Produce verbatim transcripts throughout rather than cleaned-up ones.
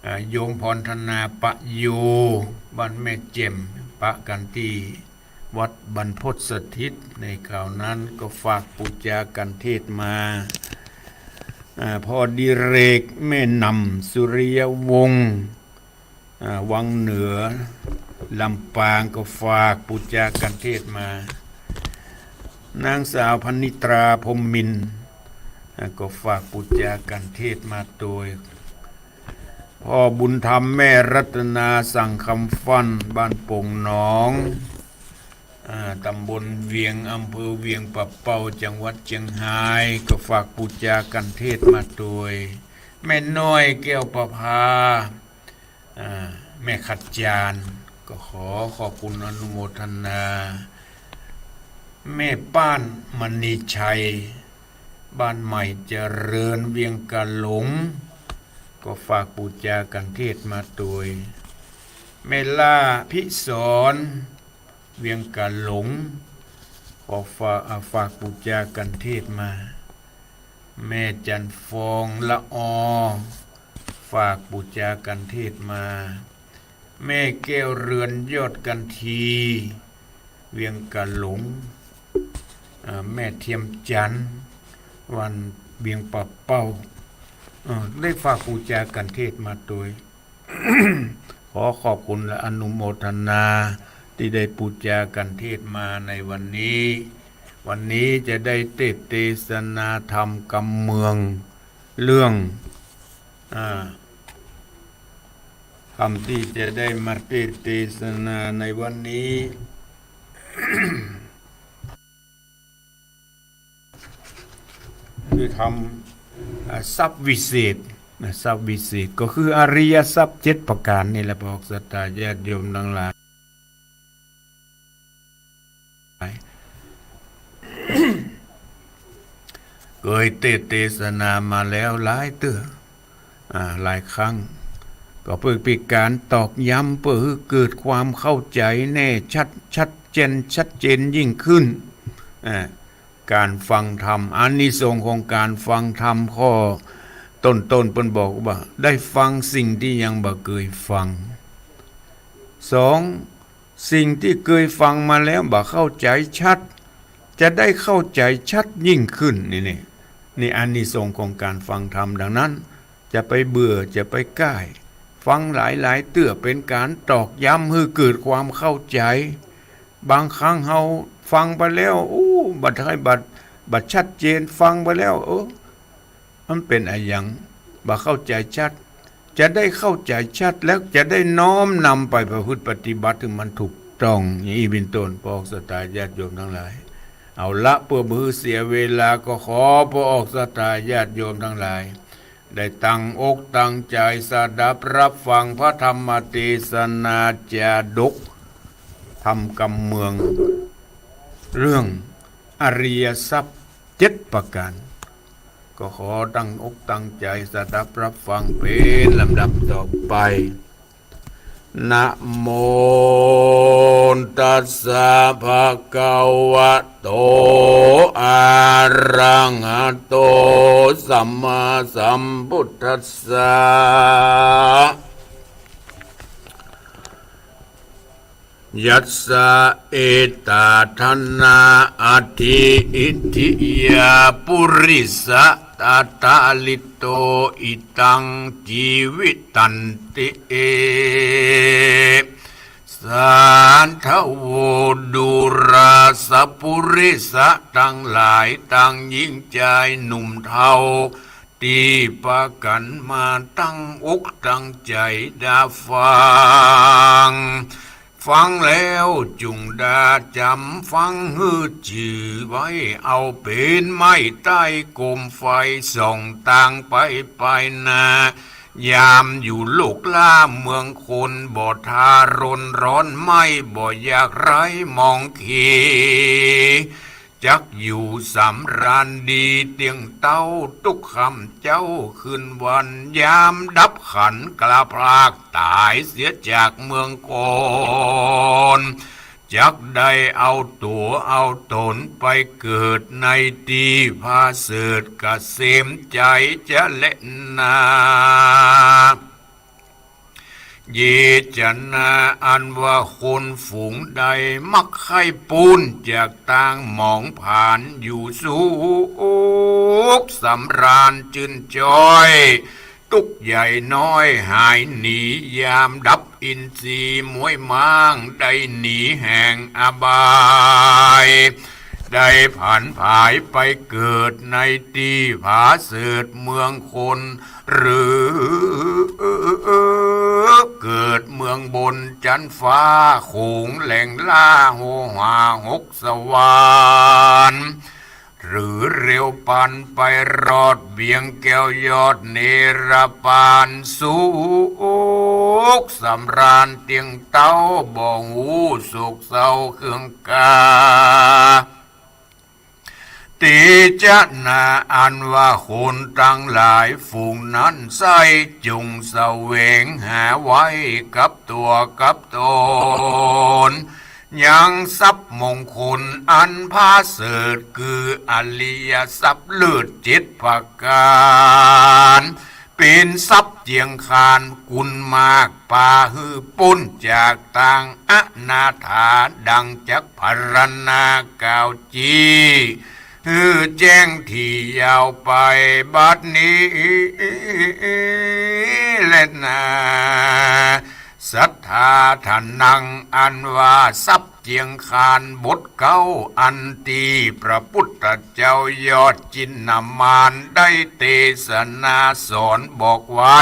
อ่า โยมพรธนา ปะโย บ้านแม่แจ่ม ปะกั๋นตี้วัดบรรพตสถิต ในคราวนั้นก็ฝากปู๋จากัณฑ์เทศน์มา อ่า พ่อดิเรก แม่หน่ำ สุริยวงศ์ อ่า วังเหนือ ลำปาง ก็ฝากปู๋จากัณฑ์เทศน์มา นางสาวพนิตรา พรหมมินทร์ อ่า ก็ฝากปู๋จากัณฑ์เทศน์มาตวย พ่อบุญธรรม แม่รัตนา สั่งคำฟั่น บ้านโป่งหนอง อ่า ตำบลเวียง อำเภอเวียงป่าเป้า จังหวัดเจียงฮาย ก็ฝากปู๋จากัณฑ์เทศน์มาตวย แม่น้อย แก้วประภา อ่า แม่ขัดจาน ก็ขอขอบคุณอนุโมทนา แม่ป้าน มณีชัย บ้านใหม่เจริญ เวียงกาหลง ก็ฝากปู๋จากัณฑ์เทศน์มาตวย แม่ล่า พิสร เวียงกาหลง ขอฝาก อ่า ฝากปู๋จากัณฑ์เทศน์มา แม่จันทร์ฟอง ละออ ฝากปู๋จากัณฑ์เทศน์มา แม่แก้วเรือน ยอดกันที เวียงกาหลง อ่า แม่เทียมจันทร์ วันเวียงป่าเป้า อ่า ได้ฝากปู๋จากัณฑ์เทศน์มาตวย ขอขอบคุณและอนุโมทนาตี้ได้ปู๋จากัณฑ์เทศน์มาในวันนี้ วันนี้จะได้เตสน์เตสนาธรรมกำเมือง เรื่อง อ่า ธรรมตี้จะได้มาเตสน์เตสนาในวันนี้ คือธรรม อ่า ทรัพย์วิเศษนะ ทรัพย์วิเศษก็คืออริยทรัพย์เจ็ดประก๋านนี่แหละ พวกศรัทธาญาติโยมตังหลาย เกยเตสน์เตสนามาแล้วหลายเตื้อ อ่า หลายครั้ง ก็เปื้อเป๋นก๋านตอกย้ำ เปื้อหื้อเกิดความเข้าใจ๋แน่ชัด ชัดแจ้น ชัดเจนยิ่งขึ้น อ่า ก๋านฟังธรรม อานิสงส์ของก๋านฟังธรรมข้อต้นๆ เปิ้นบอกว่า ได้ฟังสิ่งตี้ยังบ่เกยฟัง สอง สิ่งตี้เกยฟังมาแล้วบ่เข้าใจ๋ชัด จะได้เข้าใจ๋ชัดยิ่งขึ้น นี่ นี่ นี่อานิสงส์ของก๋านฟังธรรม ดังนั้น จะไปเบื่อ จะไปก้าย ฟังหลายๆ เตื้อเป๋นก๋านตอกย้ำหื้อเกิดความเข้าใจ๋ บางครั้งเฮาฟังไปแล้ว อู้ บ่ได้ บ่ บ่ชัดเจน ฟังไปแล้ว เออ มันเป๋นอะหยัง บ่เข้าใจ๋ชัด จะได้เข้าใจ๋ชัด แล้วจะได้น้อมนำไปประพฤติปฏิบัติหื้อมันถูกต้อง อย่างอี้เป๋นต้น พวกศรัทธาญาติโยมตังหลาย เอาละ เปื้อบ่หื้อเสียเวลา ก็ขอพวกศรัทธาญาติโยมตังหลาย ได้ตั้งอกตั้งใจ๋สดับฮับฟังพระธรรมเตสนาจาดก ธรรมกำเมือง เรื่องอริยทรัพย์เจ็ดประก๋าน ก็ขอตั้งอกตั้งใจ๋สดับฮับฟังเป๋นลำดับต่อไป นะโมตัสสะ ภะคะวะโต อะระหะโต สัมมาสัมพุทธัสสะ ยัสสะ เอตา ทะนา อัตถิ อิทธิยา ปุริสะ ตะถะลิโต อิตัง จีวิตันติ เอ สาธะโว ดูราสะ ปุริสะตังหลาย ตังญิงจายหนุ่มเฒ่า ตี้ปากั๋นมาตั้งอกตั้งใจ๋ดาฟัง ฟังแล้วจุ่งดาจ๋ำฟังหื้อจื้อไว้ เอาเป๋นไม้ใต้โกมไฟส่องตางไปไปนา ยามอยู่โลกล้าเมืองคน บ่ทารนร้อนไหม้ บ่ยากไร้หมองขี จักอยู่สำราญดีเตียงเต๊า ตุ๊กค่ำเจ๊าคืนวัน ยามดับขันธ์กล้าพรากต๋ายเสียจากเมืองคน เ จักได้เอาตั๋วเอาต๋นไปเกิดในตี้ผาเสริฐเกษมไจ๋จะแลนา เยจะนาอันว่าคนฝูงใดมักใค่ปู้นจากตางหมองผานอยู่สุขสำราญจื้นจ้อย ตุ๊กข์ใหญ่น้อยหายหนี ยามดับอินทรีย์ม้วยม้าง ได้หนีแห่งอบาย ได้ผันผายไปเกิดในตี้ผาเสริฐเมืองคน หรือเกิดเมืองบนจั๊นฟ้า โขงแหลงล่าโหหาหกสวรรค์ หรือเร็วปันไปรอดเวียงแก้วยอดเนรปาน สุขสำราญเตี้ยงเต๊า บ่ฮู้โศกเศร้าเคืองกา เตจะนาอันว่าคนตังหลายฝูงนั้นไส้ จงแสวงหาไว้กับตั๋วกับต๋น ยังทรัพย์มงคลอันผาเสริฐ คืออริยทรัพย์เลิศเจ็ดประก๋าน เป๋นทรัพย์เจียงคาน กุณมากปาหื้อป๊นจากตางอนาถา ดังจักพรรณนากล่าวจี้ หื้อแจ้งถี่ยาวไปบัดนี้แลนา สัทธาทานัง อันว่าทรัพย์เจียงคานบทเก๊า อันตี้พระพุทธเจ้ายอดจินนามานได้เตสนาสอนบอกไว้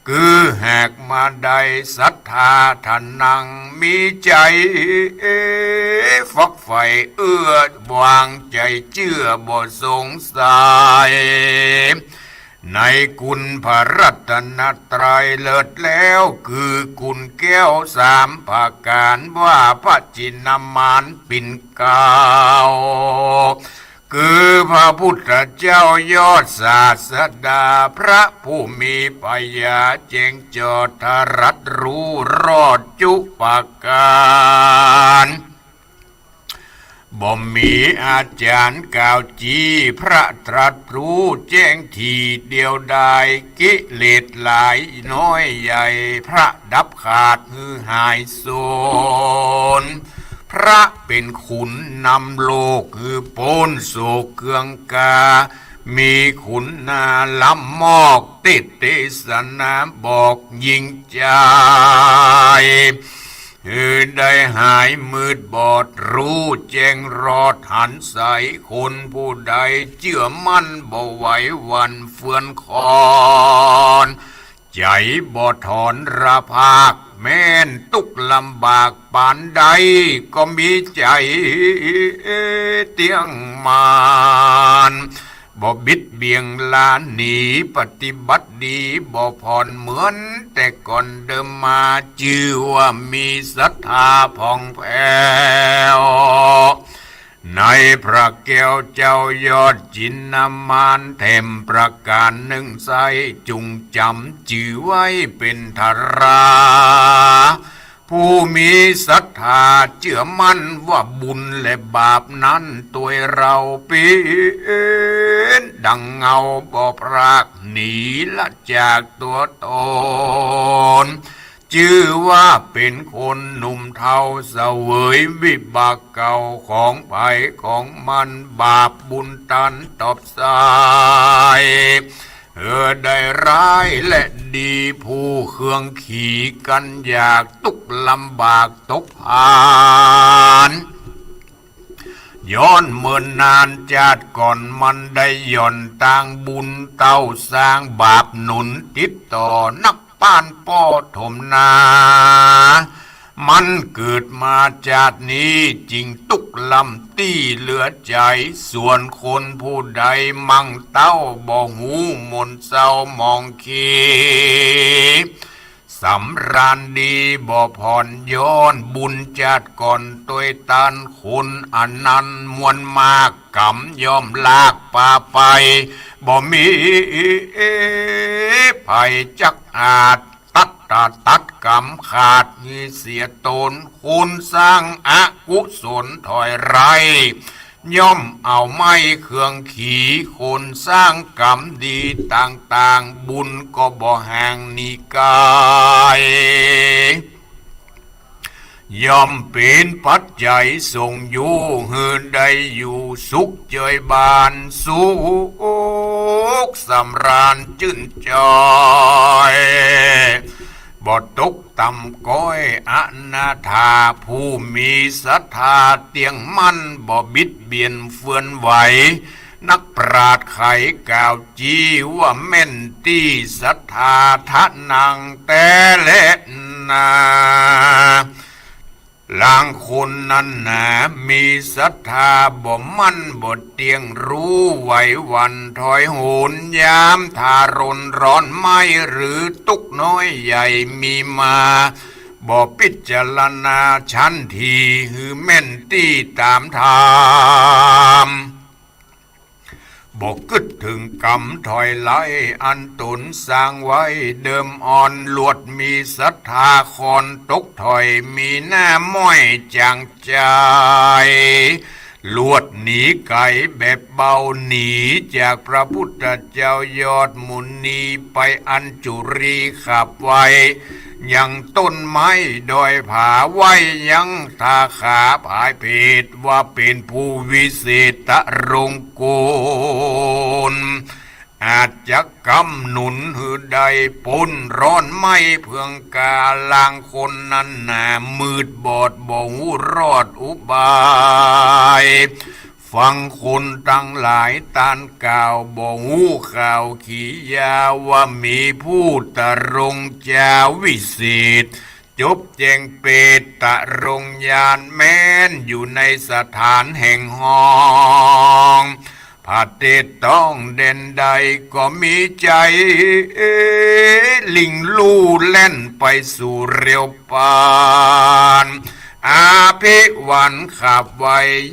คือหากมาได้สัทธาทานัง มีใจ๋ฝักใฝ่เอื้อวางใจ๋เจื้อบ่สงสัย ในคุณพระรัตนตรัยเลิศแล้ว คือคุณแก้วสามประก๋าน ว่าพระจินนามานปิ่นเกล้า คือพระพุทธเจ้ายอดศาสดา พระผู้มีพระภาคเจ้าแจ้งจอดตรัสรู้รอดจุประก๋าน บ่มีอาจ๋ารย์กล่าวจี้ พระตรัสรู้แจ้งถี่เดียวดาย กิเลสหลายน้อยใหญ่ พระดับขาดหื้อหายสูญ พระเป๋นขุนนำโลกหื้อป๊นโศกเคืองกา มีคุณนาล้ำมอก เตสนาบอกยิ่งใจ๋ หื้อได้หายมืดบอด ฮู้แจ้งรอดหันใส คนผู้ใดเจื้อมั่นบ่ไหวหวั่นเฟือนคลอน ใจ๋บ่ถอนระพาก แม้นตุ๊กข์ลำบากปานใด ก็มีใจ๋เตี้ยงมั่น บ่บิดเบี่ยงลาหนี ปฏิบัติดีบ่ผ่อนเหมือนแต่ก่อนเดิมมา จื้อว่ามีศรัทธาผ่องแผ้ว ในพระแก้วเจ้ายอดจินนามานแถมประก๋านนึ่งไส้ จุ่งจ๋ำจื้อไว้เป๋นธารา ผู้มีศรัทธาเจื้อมั่นว่าบุญและบาปนั้นตวยเฮาเป๋นดังเงาบ่พรากหนีละจากตั๋วต๋น จื้อว่าเป๋นคนหนุ่มเฒ่าเสวยวิบากเก่าของใผของมัน บาปบุญตันตอบสาย เออ ได้ร้ายและดี ผู้เคืองขีกั๋นอยาก ตุ๊กข์ลำบากตกผาน ย้อนเมินนานจาติก่อนมันได้หย่อนตางบุญเต้า สร้างบาปหนุนติดต่อนัก ป้านป้อถมนา มันเกิดมาจาตินี้จึงตุ๊กข์ลำตี้เหลือใจ๋ ส่วนคนผู้ใดมั่งเต้าบ่ฮู้หม่นเศร้าหมองเค สำราญดีบ่ผ่อนย้อน บุญจาติก่อนตวยตัน คนอันนั้นมวลมากก๋ำย่อมลากปาไป บ่มีใผจักอาจตัด ตะตัดกำขาดหื้อเสียตน คนสร้างอกุศลถอยไร้ ย่อมเอาไม้เคืองขี คนสร้างกรรมดีต่างๆ บุญก็บ่ห่างหนีไกล ย่อมเป๋นปัจจัยส่งอยู่หื้อได้อยู่สุขเจยบาน สุขสำราญจื้นจอย บ่ตกต่ำก๊อยอนาถา ผู้มีศรัทธาเตี้ยงมั่น บ่บิดเบียนเฟือนไหว นักปราชญ์ไขกล่าว จีว่าแม่นตี้ ศรัทธาทะนังแต๊แลนา ลางคนนั้นหนา มีศรัทธาบ่มั่นบ่เตี้ยง รู้ไหวหวั่นถอยโหน ยามทารนร้อนไหม้ หรือตุ๊กข์น้อยใหญ่มีมา บ่พิจารณาชันที หื้อแม่นตี้ต๋ามธรรม บ่กึ๊ดเถิงกรรมถอยไร้ อันต๋นสร้างไว้เดิมอ่อน ลวดมีศรัทธาคอนตกถอย มีหน้าม้อยจางใจ๋ ลวดหนีไก๋แบบเบา หนีจากพระพุทธเจ้ายอดมุนีไป อัญจุลีขับไว ยังต้นไม้ดอยผา ไหว้ยังทาขาผายเพศ ว่าเป๋นผู้วิเศษตรงกูล อาจจะกำหนุนหื้อได้ป๊นร้อนไหม้เฟืองกา ลางคนนั้นหนา มืดบอดบ่ฮู้รอดอุบาย ฟังคนตังหลายต้านกล่าว บ่ฮู้ข่าวขียา ว่ามีผู้ตรงจาวิเศษ จบแจ้งเปตตรงญาณแม้น อยู่ในสถานแห่งห้อง พระเทศต้องแดนใด ก็มีใจ๋ลิงลู่แล่นไปสู่เรียวปาน อภิวันขับไว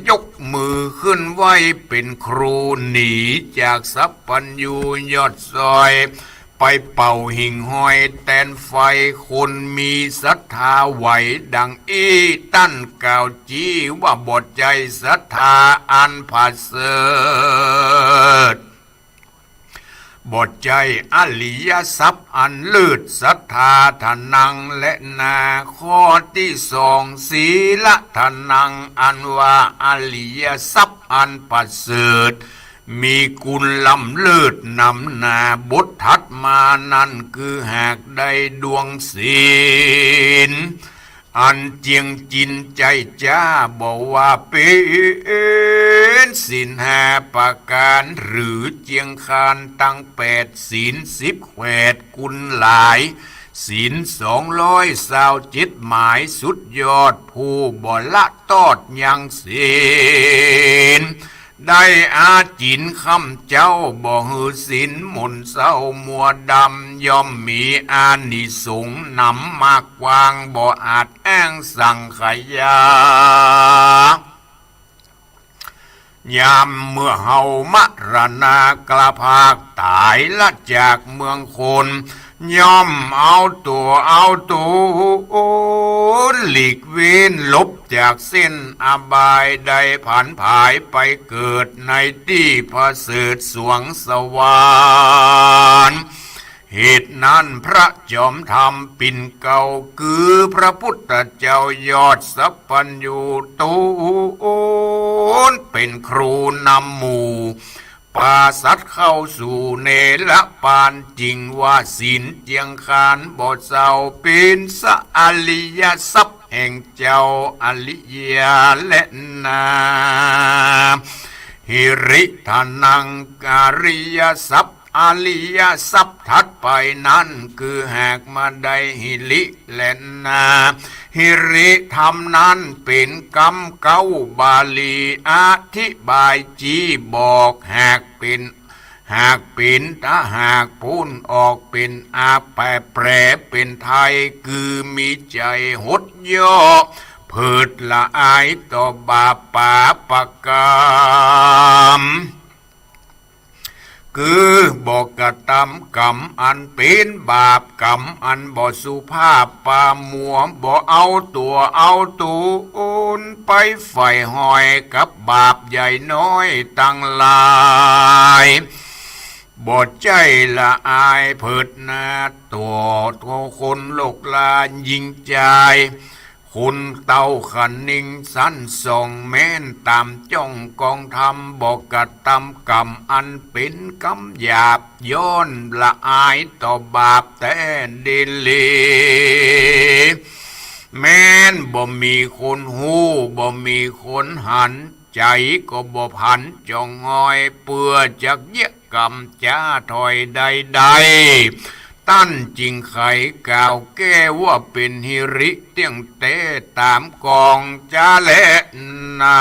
ยกมือขึ้นไหว้เป๋นครู หนีจากสัพพัญญูยอดซอย ไปเป่าหิ่งห้อยแตนไฟ คนมีศรัทธาไหวดังอี้ ต้านกล่าวจีว่าบ่ใจ้ศรัทธาอันประเสริฐ บ่ใจ้อริยทรัพย์อันเลิศ ศรัทธาทะนังแลนา ข้อตี้สอง ศีลทะนัง อันว่าอริยทรัพย์อันประเสริฐ มีกุณล้ำเลิศนำหน้า บทถัดมานั้นคือหากได้ดวงศีล อันเจียงจินใจ้จ๊า บ่ว่าเป๋นศีลห้าประก๋าน หรือเจียงคานตังแปด ศีลสิบแขวดกุณหลาย ศีลสองร้อยซาวเจ็ดหมายสุดยอด ผู้บ่ละตอดยังศีล ได้อาจิณค่ำเจ๊า บ่หื้อศีลหม่นเศร้ามัวดำ ย่อมมีอานิสงส์หนำมากกว้าง บ่อาจอ้างสังขยา ยามเมื่อเฮามรณาคลาภาคต๋ายละจากเมืองคน ย่อมเอาตั๋วเอาต๋นหลีกเว้นหลบจากเส้นอบาย ได้ผันผายไปเกิดในตี้ประเสริฐสวงสวรรค์ เหตุนั้นพระจอมธรรมปิ่นเกล้า คือพระพุทธเจ้ายอดสัพพัญญู ต๋นเป๋นครูนำหมู่ ปาสัตว์เข้าสู่เนรปาน จึงว่าศีลเจียงคานบ่เศร้า เป๋นสะอริยทรัพย์แห่งเจ้าอริยะแลนา หิริทะนัง อริยทรัพย์ อริยทรัพย์ถัดไปนั้นคือหากมาได้หิริแลนา หิริธรรมนั้นเป๋นกำเก๊าบาลีอธิบายจีบอก หากเป๋น หากเป๋น ถ้าหากพูนออกเป๋นอาแปล แปลเป๋นไทย คือมีใจ๋หดเยาะ เผิดละอายต่อบาปปาปกรรม ก คือบ่กระตำกรรมอันเป๋นบาป กรรมอันบ่สุภาพ ปามัว บ่เอาตั๋วเอาต๋นไปใฝ่ห้อยกับบาปใหญ่น้อยตังหลาย บ่ใจ้ละอายเผิดนา ตั๋วคนโลกลาญิงจาย คนเต้าคะนิงสันส่อง แม้นต๋ามจ้องกองธรรม บ่กระตำกรรมอันเป๋นกรรมหยาบ ย้อนละอายต่อบาปแต๊ดีหลี แม้นบ่มีคนฮู้ บ่มีคนหัน ใจ๋ก็บ่ผันจองงอย เปื้อจักเยียะกรรมจ๋าถ้อยใดๆ ต้านจึงไขกล่าวแก้ว่าเป๋นหิริเตี้ยงแต๊ต๋ามกองจาแลนา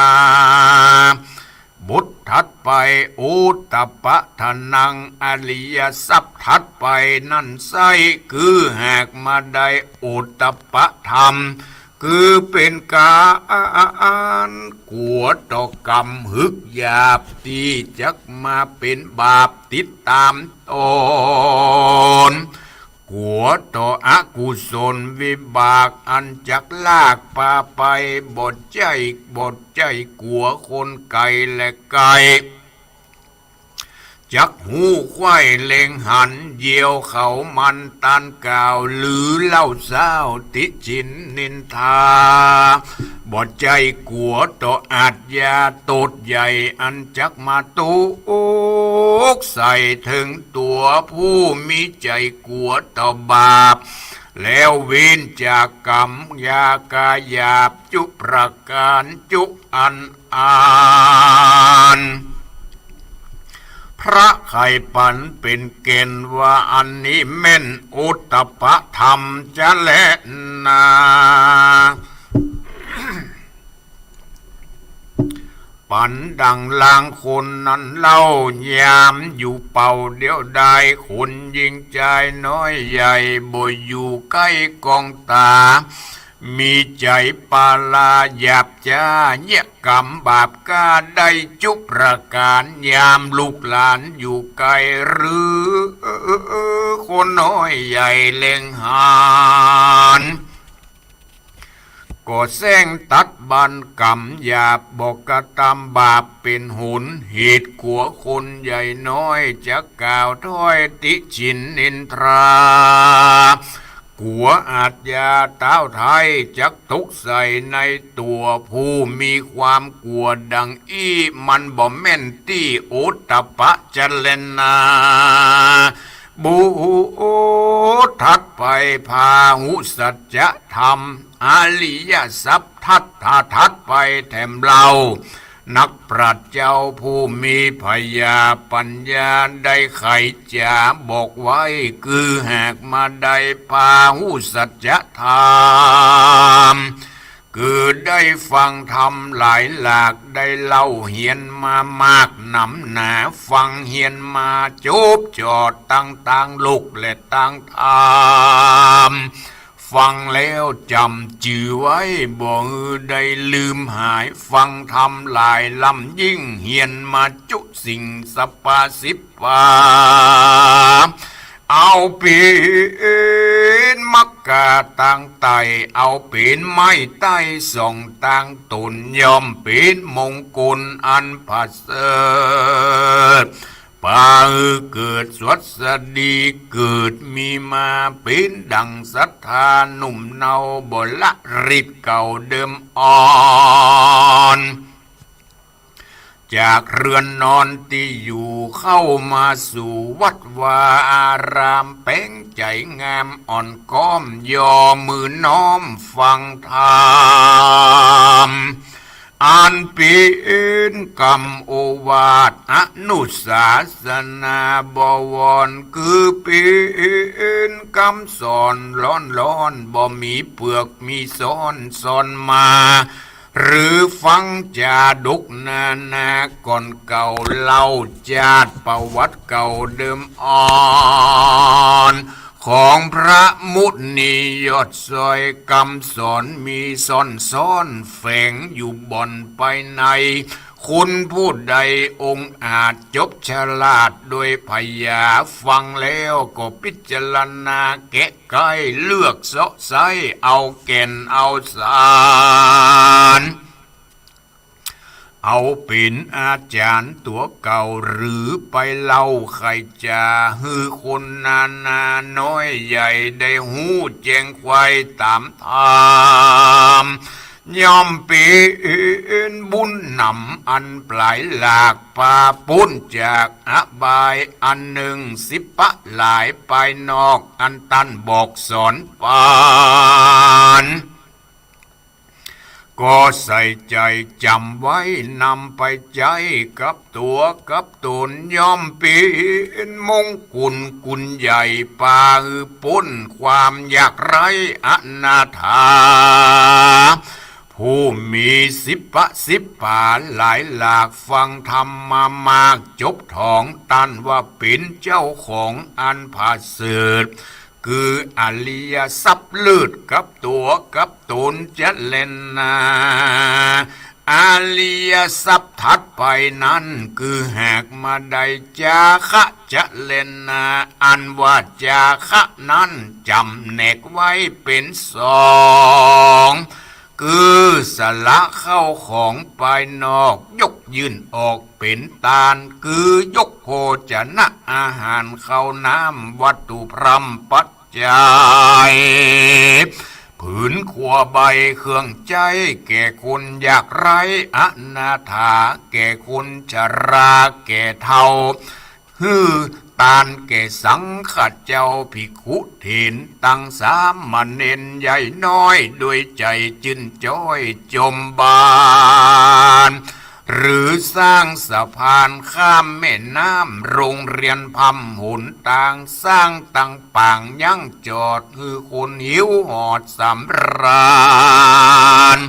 บทถัดไป โอตตัปปะทานัง อริยทรัพย์ถัดไปนั้นไส้ คือหากมาได้โอตตัปปะธรรม คือเป๋นก๋านกั๋วต่อกรรมหึกหยาบตี้จักมาเป๋นบาปติดต๋ามต๋น กั๋วต่ออกุศลวิบากอันจักลากปาไป บ่ใจ้ บ่ใจ้กั๋วคนไก๋และใก้ จักฮู้ใค่เล็งหัน เยียวเขามันตันกล่าว หรือเล่าเซ้าติฉินนินทา บ่ใจ้กั๋วต่ออาชญาโต้ษใหญ่ อันจักมาตกใส่เถิงตั๋วผู้มีใจ๋กั๋วต่อบาป แล้วเว้นจากกรรมยากาหยาบจุประก๋านจุอัน อันพระไขปั๋นเป๋นเก๋ณฑ์ว่าอันนี้แม่นโอตตัปปะธรรมจาแลนา ปั๋นดังลางคนนั้นเล่า ยามอยู่เป่าเดียวดาย คนญิงจายน้อยใหญ่ บ่อยู่ใก้กองต๋า มีใจ๋ปาลาหยาบจ๊า เยียะกรรมบาปกล้าได้จุประก๋าน ยามลูกหลานอยู่ไก๋ หรือคนน้อยใหญ่เล็งหัน ก็แส้งตัดบั้นกรรมหยาบ บ่กระตำบาปเป๋นหน เหตุกั๋วคนใหญ่น้อยจะกล่าวถ้อยติฉินนินทรา กั๋วอาชญาต้าวไท้จักตกใส่ในตั๋วผู้มีความกั๋วดังอี้ มันบ่แม่นตี้โอตตัปปะจาแลนา บทถัดไป พาหุสัจจะธรรม อริยทรัพย์ถัด ถ้าถัดไปแถมเล่า นักปราชญ์เจ้าผู้มีผญาปัญญาได้ไขจ๋าบอกไว้ คือหากมาได้พาหุสัจจะธรรม คือได้ฟังธรรมหลายหลาก ได้เล่าเฮียนมามากหนำหนา ฟังเฮียนมาจบจอดตังตางโลกและตังธรรม ฟังแล้วจ๋ำจือไว้ บ่หื้อได้ลืมหาย ฟังธรรมหลายล้ำยิ่ง เฮียนมาจุสิ่งสปาสิบปา เอาเป๋นมัคคาตางไต่ เอาเป๋นไม้ใต้สองตางต๋น ย่อมเป๋นมงคลอันประเสริฐ ปาหื้อเกิดสวัสดี เกิดมีมาเป๋นดั่งศรัทธาหนุ่มเนา บ่ละฤทธิ์เก่าเดิมอ่อน จากเฮือนนอนตี้อยู่ เข้ามาสู่วัดวาอาราม แป๋งใจ๋งามอ่อนก้อม ย่อมือน้อมฟังธรรม อันเป๋นกำโอวาทอนุศาสนาบวร คือเป๋นกำสอนล้อนๆ บ่มีเปือกมีซ้อน สอนมา หรือฟังจาดกนานาก่อนเก่า เล่าจาติประวัติเก่าเดิมอ่อน ของพระมุนียอดซอย กำสอนมีซ่อนซ้อน แฝงอยู่บ่อนไปใน คนผู้ใดองอาจจบฉลาดโดยผญา ฟังแล้วก็พิจารณาแกะไขเลือกเซาะไซ้เอาแก่นเอาสาร เอาเป๋นอาจ๋ารย์ตั๋วเก่า หรือไปเล่าใค่จะหื้อคนนานาน้อยใหญ่ได้ฮู้แจ้งไขว่ต๋ามธรรม ย่อมเป๋นบุญหนำอันปลายหลาก ปาป๊นจากอบายอันนึ่งสิปะหลายปายนอกอันต้านบอกสอนปาน ก็ใส่ใจ๋จ๋ำไว้นำไปใจ๊กับตั๋วกับต๋น ย่อมเป๋นมงกุลกุลใหญ่ ปาหื้อป๊นความยากไร้อนาถา ผู้มีสิปะสิปาหลายหลาก ฟังธรรมมามากจบถอง ต้านว่าเป๋นเจ้าของอันผาเสริฐ คืออริยทรัพย์เลิศกับตั๋วกับต๋นจะแลนา อริยทรัพย์ถัดไปนั้น คือหากมาได้จาคะจะแลนา อันว่าจาคะนั้นจ๋ำแหนกไว้เป๋นสอง คือสละเข้าของปายนอก ยกยื่นออกเป๋นตาน คือยกโภชนะอาหาร ข้าวน้ำ วัตถุพร่ำปัจจัย ผืนครัวใบเครื่องใจ๊ แก่คนยากไร้อนาถา แก่คนชราแก่เฒ่า หื้อตานแก่สังฆะเจ้า ภิกขุเถรตังสามเณรใหญ่น้อย ด้วยใจ๋จื้นจ้อยจมบาน หรือสร้างสะพานข้ามแม่น้ำ โรงเรียนพร่ำหนตาง สร้างตังปางยังจอด หื้อคนหิวหอดสำราญ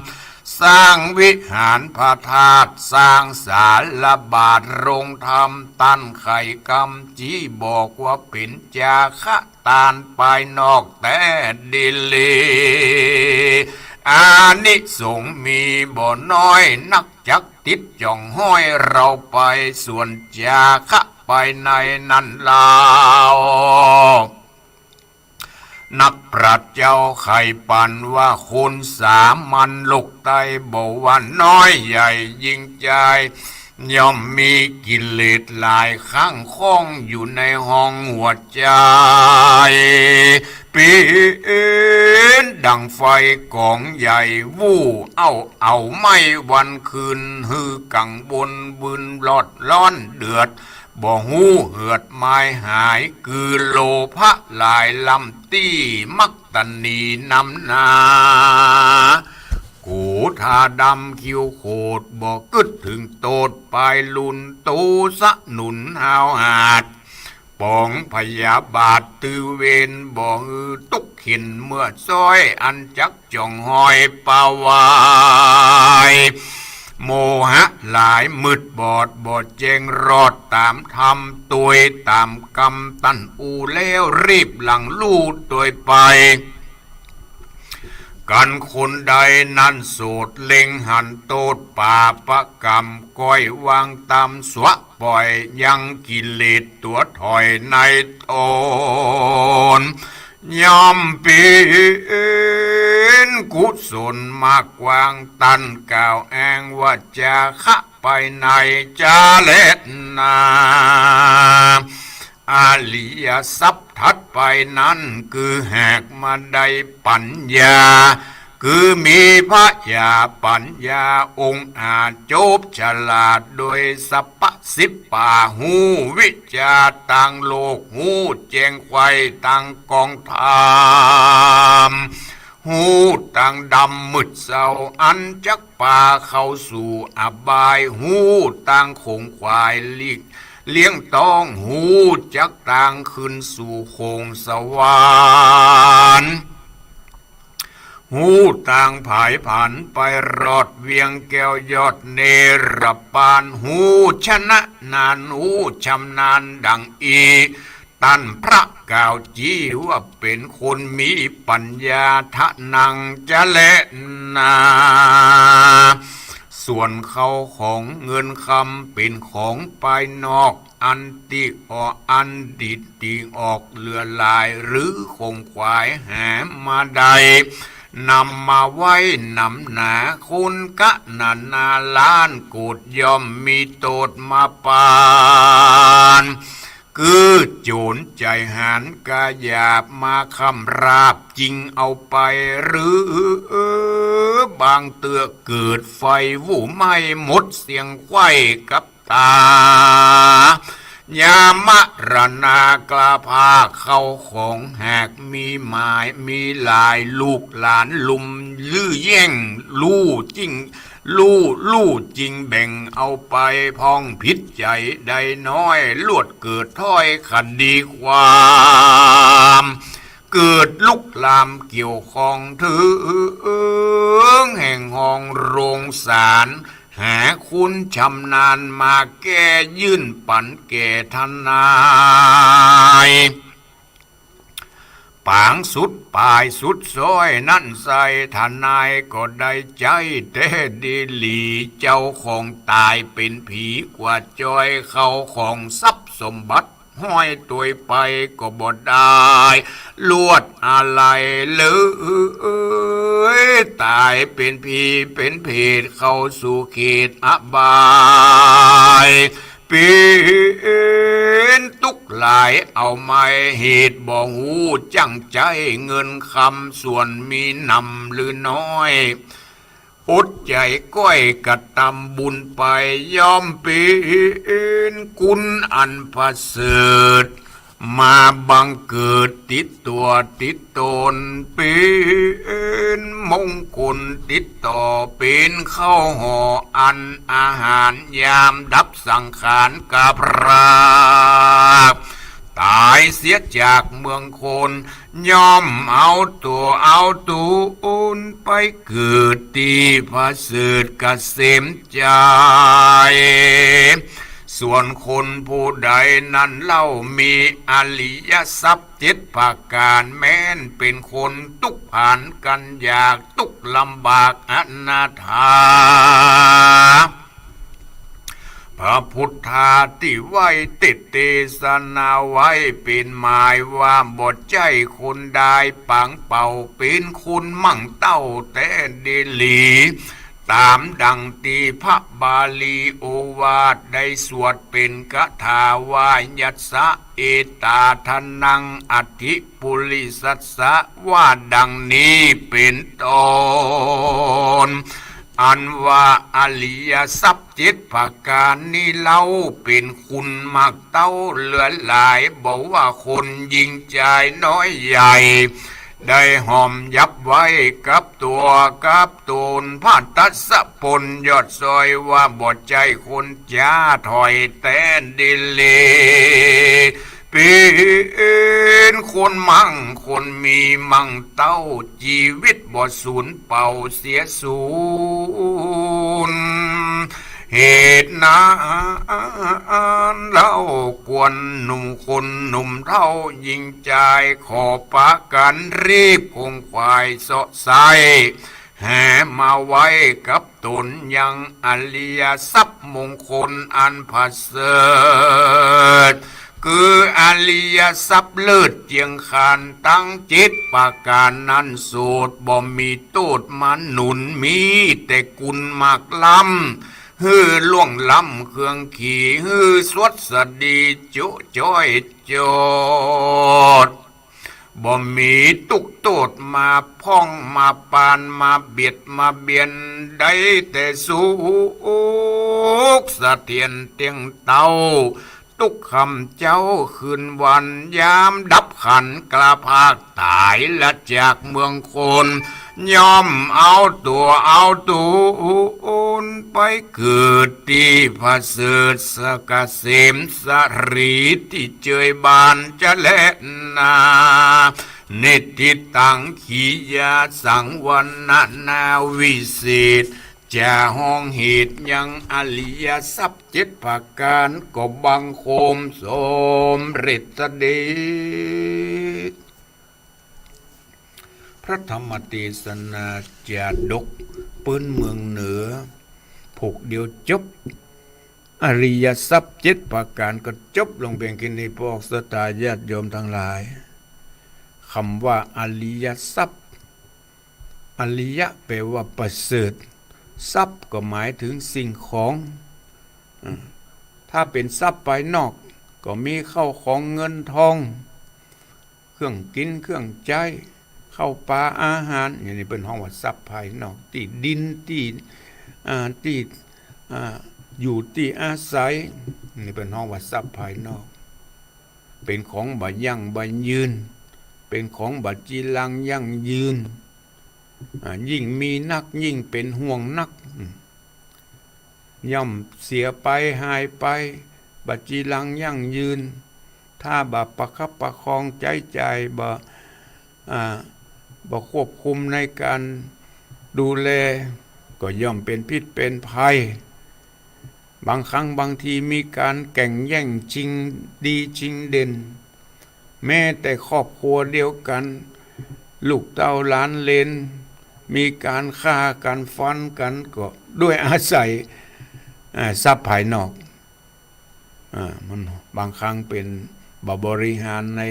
สร้างวิหารพระธาตุ สร้างศาลาบาทโรงธรรม ต้านใค่กำจีบอกว่าเป๋นจาคะตานปายนอกแต๊ดีหลี อานิสงส์มีบ่น้อยนัก จักติดจ๋องห้อยเฮาไป ส่วนจาคะปายในนั้นลาว นักปราชญ์เจ้าใค่ปั๋นว่า คนสามัญโลกไต้ บ่ว่าน้อยใหญ่ญิงจาย ย่อมมีกิเลสหลายข้างข้องอยู่ในห้องหัวใจ๋ เป๋นดั่งไฟก๋องใหญ่ วู่เอาเอาไหม้วันคืน หื้อกังวลวืนรอดร้อนเดือด บ่ฮู้เหือดมายหาย คือโลภะหลายล้ำตี้ มักตะหนีนำหน้า กูธาดำคิ้วโขด บ่กึ๊ดเถิงโต้ษปายลุน โตสะหนุนฮาวหาด ป๋องพยาบาทตื้อเวร บ่หื้อตุ๊กข์เข็ญเมื่อซ้อย อันจักจ๋องห้อยปาวาย โมหะหลายมืดบอด บ่แจ้งรอดต๋ามธรรม ตวยต๋ามกำต้านอู้แล้ว รีบหลั่งลู่ตวยไป กันคนใดนั้นโสด เล็งหันโต้ษปาปะกรรม ก้อยวางต๋ามสวะ ป่อยยังกิเลสตั๋วถอยในต๋น ย่อมเป๋นกุศลมากกว้าง ต้านกล่าวอ้างว่าจาคะปายในจะแลนา อริยทรัพย์ถัดไปนั้น คือหากมาได้ปั๋ญญา คือมีผญาปั๋ญญาองอาจจบฉลาดโดยสัพพะสิบป่า ฮู้วิชาตางโลก ฮู้แจ้งไขว่ตางกองธรรม ฮู้ตางดำมืดเศร้า อันจักปาเข้าสู่อบาย ฮู้ตางขงขวายหลีกเลี่ยงต้อง ฮู้จักตางขึ้นสู่โขงสวรรค์ ฮู้ตางผายผันไปรอดเวียงแก้วยอดเนรปาน ฮู้ชนะนาน ฮู้ชำนาญดั่งอี้ ต้านพระกล่าวจี้ว่าเป๋นคนมีปั๋ญญา ทะนังจะแลนา ส ส่วนเข้าของเงินคำเป๋นของภายนอก อันตี้ออก อันตี้ตี้ออกเหลือหลาย หรือขงขวายหามาได้ นำมาไว้หนำหนา คนกะนานาล้านโกฏ ย่อมมีโต้ษมาปาน คือโจ๋รใจ๋หาญกล้าหยาบ มาคำราบจิงเอาไป หรือบางเตื้อเกิดใฝ่วู่ไหม้ หมดเสี้ยงใคว่กับต๋า ยามมรณาคราพาก เข้าของหากมีหมายมีหลาย ลูกหลานลุมหื้อแย่ง ลู่จิ่ง ลู่ ลู่จิ่งแบ่งเอาไป พ่องผิดใจ๋ได้น้อย ลวดเกิดถ้อยคดีความ เกิดลุกลามเกี่ยวข้องเถิงแห่งห้องโรงศาล หาคนชำนาญมาแก้ ยื่นปั๋นแก่ทนาย ป๋างสุดปายสุดซ้อยนั้นไส้ ทนายก็ได้ใจ๊แต๊ดีหลี เจ้าของต๋ายเป๋นผีกว่าจ้อย เข้าของทรัพย์สมบัติ ห้อยตวยไปก็บ่ได้ ลวดอาลัยเลย ต๋ายเป๋นผีเป๋นเปรต เข้าสู่เขตอบาย เป๋นตุ๊กข์หลายเอาไม้ เหตุบ่ฮู้จั่งใจ๊ เงินคำส่วนมีนำหรือน้อย อดใจ๋ก้อยกระตำบุญไป ย่อมเป๋นคุณอันประเสริฐ มาบังเกิดติดตั๋วติดต๋น เป๋นมงคลติดต่อ เป๋นข้าวห่ออันอาหาร ยามดับสังขารกพราก ต๋ายเสียจากเมืองคน ย่อมเอาตั๋วเอาต๋นไปเกิดตี้ประเสริฐเกษมใจ๋ ส่วนคนผู้ใดนั้นเล่ามีอริยทรัพย์เจ็ดประก๋าน แม้นเป๋นคนตุ๊กข์ผานกันอยาก ตุ๊กข์ลำบากอนาถา พระพุทธาตี้ไหว้เตสนาไว้ เป๋นหมายว่าบ่ใจ้คนดาย ป๋างเป่าเป๋นคนมั่งเต้าแต๊ดีหลี ต๋ามดั่งตี้พระบาลีโอวาทได้สวดเป๋นคาถาว่า ยัสสะเอตาทะนังอธิปุริสัสสะ ว่าดั่งนี้เป๋นต้น อันว่าอริยทรัพย์เจ็ดประก๋านนี้เล่า เป๋นคุณมากเต้าเหลือหลาย บ่ว่าคนญิงจายน้อยใหญ่ ได้ห่อมยับไว้กับตั๋วกับต๋น พระทศพลยอดซอยว่าบ่ใจ้คนจ้าถ้อยแต๊ดีหลี เป๋นคนมั่งคนมีมั่งเต้า จีวิตบ่สูญเปล่าเสียสูญ เหตุนั้นเล่าควรหนุ่มคนหนุ่มเฒ่าญิงจาย ขอปากั๋นรีบขงขวายเซาะไส้ หามาไว้กับต๋นยังอริยทรัพย์มงคลอันประเสริฐ คืออริยทรัพย์เลิศเจียงคานตังเจ็ดประก๋านนั้น โสดบ่มีโต้ษมาหนุน มีแต่คุณมากล้ำ หื้อล่วงล้ำเครื่องขี หื้อสวัสดีจุจ้อยโจทย์ บ่มีตุ๊กข์โต้ษมาพ่องมาปานมาเบียดมาเบียน ได้แต่สุขเสถียรเตี้ยงเต้า ตุ๊กข์คำเจ๊าคืนวัน ยามดับขันธ์กล้าพรากต๋ายละจากเมืองคน ย่อมเอาตั๋วเอาต๋นไปเกิดตี้ประเสริฐเกษมสรี ตี้เจยบานจะแลนา นิทธิตัง ขียาสัง วรรณนาวิเศษ จะฮ้องเหตุยังอริยทรัพย์เจ็ดประก๋าน ก็บังคมสมเร็จเสด็จ พระธรรมเตสนาจาดกปื๊นเมืองเหนือ ผูกเดียวจบ อริยทรัพย์เจ็ดประก๋านก็จบลงเปียงแค่นี้ พวกศรัทธาญาติโยมตังหลาย กำว่าอริยทรัพย์ อริยะแปลว่าประเสริฐ ทรัพย์ก็หมายเถิงสิ่งของ อืม ถ้าเป๋นทรัพย์ภายนอก ก็มีข้าวของเงินทอง เครื่องกิ๋นเครื่องใจ๊ ข้าวป๋าอาหาร อย่างนี้เปิ้นฮ้องว่าทรัพย์ภายนอก ตี้ดิน ตี้ อ่า ตี้ อ่า อยู่ตี้อาศัย นี่เปิ้นฮ้องว่าทรัพย์ภายนอก เป๋นของบ่ยั่งบ่ยืน เป๋นของบ่จีรังยั่งยืน อ่า ยิ่งมีนักยิ่งเป๋นห่วงนัก อืม ย่อมเสียไปหายไป บ่จีรังยั่งยืน ถ้าบ่ประคับประคองใจ๊จ่าย บ่ อ่า บ่ควบคุมในก๋านดูแล ก็ย่อมเป๋นพิษเป๋นภัย บางครั้งบางทีมีก๋านแก่งแย่งชิงดีชิงเด่น แม้แต่ครอบครัวเดียวกั๋น ลูกเต้าหลานเหลน มีก๋านฆ่ากั๋นฟันกั๋น ก็ด้วยอาศัย อ่า ทรัพย์ภายนอก อ่า มันบางครั้งเป๋นบ่บริหารใน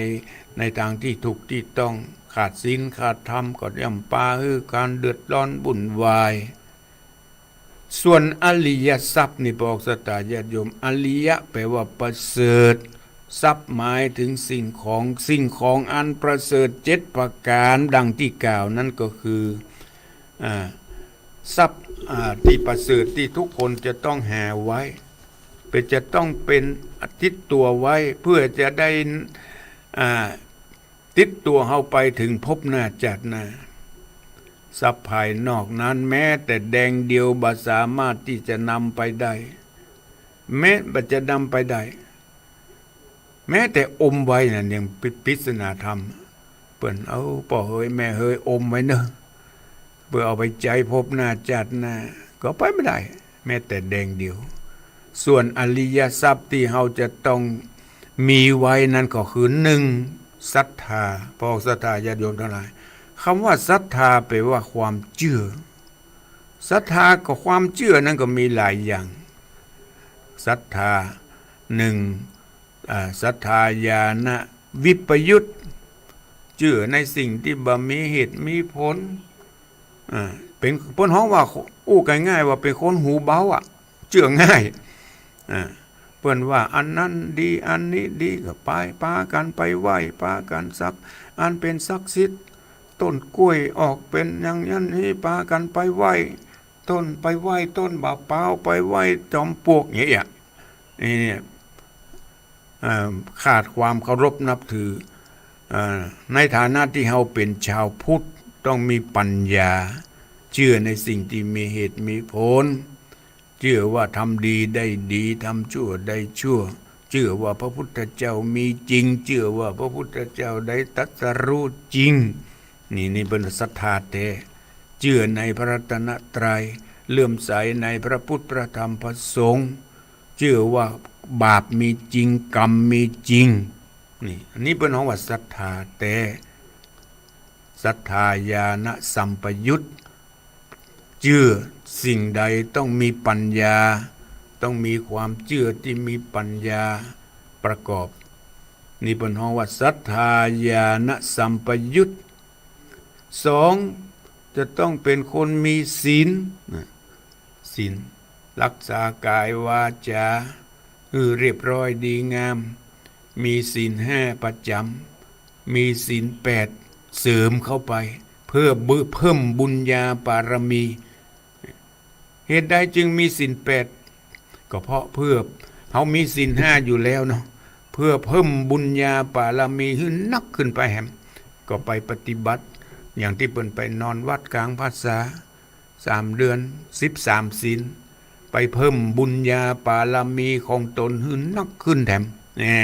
ในตางตี้ถูกตี้ต้อง ขาดศีลขาดธรรม ก็ย่อมปาหื้อก๋านเดือดร้อนวุ่นวาย ส่วนอริยทรัพย์นี่ พวกศรัทธาญาติโยม อริยะแปลว่าประเสริฐ ทรัพย์หมายเถิงสิ่งของ สิ่งของอันประเสริฐเจ็ดประก๋านดังตี้กล่าวนั้นก็คือ อ่า ทรัพย์ อ่า ตี้ประเสริฐตี้ทุกคนจะต้องหาไว้ เป๋นจะต้องเป๋นติดตั๋วไว้ เปื้อจะได้ อ่า ติดตั๋วเฮาไปเถิงภพหน้าจาติหน้า ทรัพย์ภายนอกนั้นแม้แต่แดงเดียวบ่สามารถตี้จะนำไปได้ แม้บ่จะนำไปได้ แม้แต่อมไว้นั่นยังปริ- ปริศนาธรรม เปิ้นเอาป้อเหยแม่เหยอมไว้เน่อ เปื้อเอาไปใจ๊ภพหน้าจาติหน้า ก็ไปบ่ได้ แม้แต่แดงเดียว ส่วนอริยทรัพย์ตี้เฮาจะต้องมีไว้นั้นก็คือ หนึ่ง ศรัทธา พวกศรัทธาญาติโยมตังหลาย กำว่าศรัทธาแปลว่าความเจื้อ ศรัทธากับความเจื้อนั้นก็มีหลายอย่าง ศรัทธา หนึ่ง อ่า ศรัทธาญาณวิปยุต เจื้อในสิ่งตี้บ่มีเหตุมีผล อ่า เป๋น เปิ้นฮ้องว่า อู้ง่ายๆ ว่าเป๋นคนหูเบาอะ เจื้อง่าย อ่า เปิ้นว่าอันนั้นดี อันนี้ดี ก็ไป ปากั๋นไปไหว้ ปากั๋นสัก อันเป๋นศักดิ์สิทธิ์ ต้นกล้วยออกเป๋นอย่างนั้นนี้ ปากั๋นไปไหว้ ต้น ไปไหว้ต้นบ่าปาว ไปไหว้จอมปลวก อย่างเงี้ย นี่เนี่ย เอ่อ ขาดความเคารพนับถือ เอ่อ ในฐานะตี้เฮาเป๋นชาวพุทธ ต้องมีปัญญา เจื้อในสิ่งตี้มีเหตุมีผล เจื้อว่าทำดีได้ดี ทำชั่วได้ชั่ว เจื้อว่าพระพุทธเจ้ามีจริง เจื้อว่าพระพุทธเจ้าได้ตรัสรู้จริง นี่ นี่เปิ้นศรัทธาแต๊ เจื้อในพระรัตนตรัย เลื่อมใสในพระพุทธพระธรรมพระสงฆ์ เจื้อว่าบาปมีจริง กรรมมีจริง นี่ อันนี้เปิ้นฮ้องว่าศรัทธาแต๊ ศรัทธาญาณสัมปยุต เจื้อสิ่งใดต้องมีปัญญา ต้องมีความเจื้อตี้มีปัญญาประกอบ นี่เปิ้นฮ้องว่าศรัทธาญาณสัมปยุต สอง จะต้องเป๋นคนมีศีล นะ ศีล รักษากายวาจาหื้อเรียบร้อยดีงาม มีศีลห้าประจ๋ำ มีศีลแปดเสริมเข้าไป เพื่อบึ- เพิ่มบุญญาบารมี เหตุใดจึงมีศีลแปด ก็เพราะเพื่อ เฮามีศีลห้าอยู่แล้วเนาะ เพื่อเพิ่มบุญญาบารมีหื้อนักขึ้นไปแหม ก็ไปปฏิบัติ อย่างตี้เปิ้นไปนอนวัดก๋างพรรษา สามเดือน สิบสามศีล ไปเพิ่มบุญญาบารมีของตนหื้อนักขึ้นแถม แน่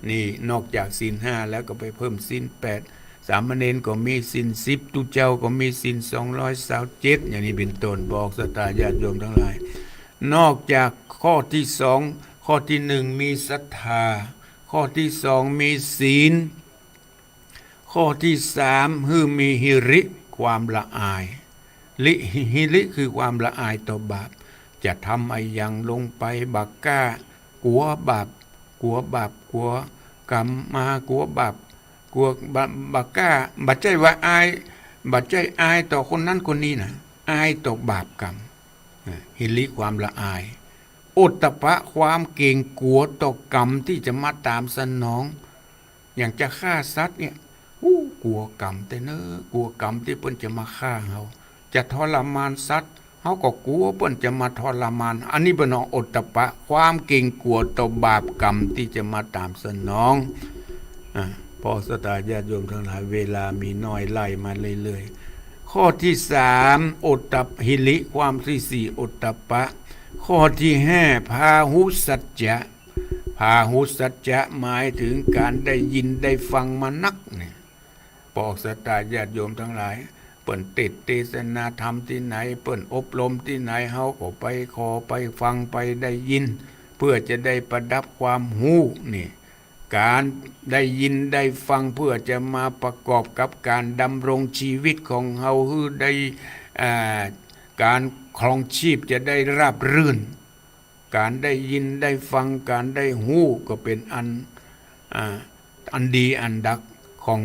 นี่นอกจากศีลห้าแล้วก็ไปเพิ่มศีลแปด สามเณรก็มีศีลสิบ ตุ๊เจ้าก็มีศีลสองร้อยซาวเจ็ด อย่างนี้เป๋นต้น พวกศรัทธาญาติโยมตังหลาย นอกจากข้อตี้สอง ข้อตี้หนึ่งมีศรัทธา ข้อตี้สองมีศีล ข้อตี้สามหื้อมีหิริ ความละอาย ลิ- หิริคือความละอายต่อบาป จะทำอะหยังลงไปบ่กล้า กั๋วบาป กั๋วบาป กั๋วกรรมมา กั๋วบาป กั๋วบ่ บ่กล้า บ่ใจ้ว่าอาย บ่ใจ้อายต่อคนนั้นคนนี้นะ อายต่อบาปกรรม อ่า หิริความละอาย โอตตัปปะ ความเก๋งกั๋วต่อกรรมตี้จะมาต๋ามสนอง อย่างจะฆ่าสัตว์เนี่ย อู้ กั๋วกรรมแต๊เนอะ กั๋วกรรมตี้เปิ้นจะมาฆ่าเฮา จะทรมานสัตว์ เฮาก็กั๋วเปิ้นจะมาทรมาน อันนี้เปิ้นฮ้องโอตตัปปะ ความเก๋งกั๋วต่อบาปกรรมตี้จะมาต๋ามสนอง อ่า พ่อศรัทธาญาติโยมตังหลาย เวลามีน้อย ไล่มาเรื่อยๆ ข้อตี้สาม โอตตัป หิริ ความตี้สี่ โอตตัปปะ ข้อตี้ห้า พาหุสัจจะ พาหุสัจจะ หมายเถิงก๋านได้ยินได้ฟังมานักเนี่ย พ่อศรัทธาญาติโยมตังหลาย เปิ้นเตสน์เตสนาธรรมตี้ไหน เปิ้นอบรมตี้ไหน เฮาก็ไปขอไปฟังไปได้ยิน เพื่อจะได้ประดับความฮู้นี่ ก๋านได้ยินได้ฟังเพื่อจะมาประกอบกับก๋านดำรงชีวิตของเฮาหื้อได้ อ่า ก๋านครองชีพจะได้ราบรื่น ก๋านได้ยินได้ฟัง ก๋านได้ฮู้ก็เป๋นอัน อ่า อันดีอันดักของ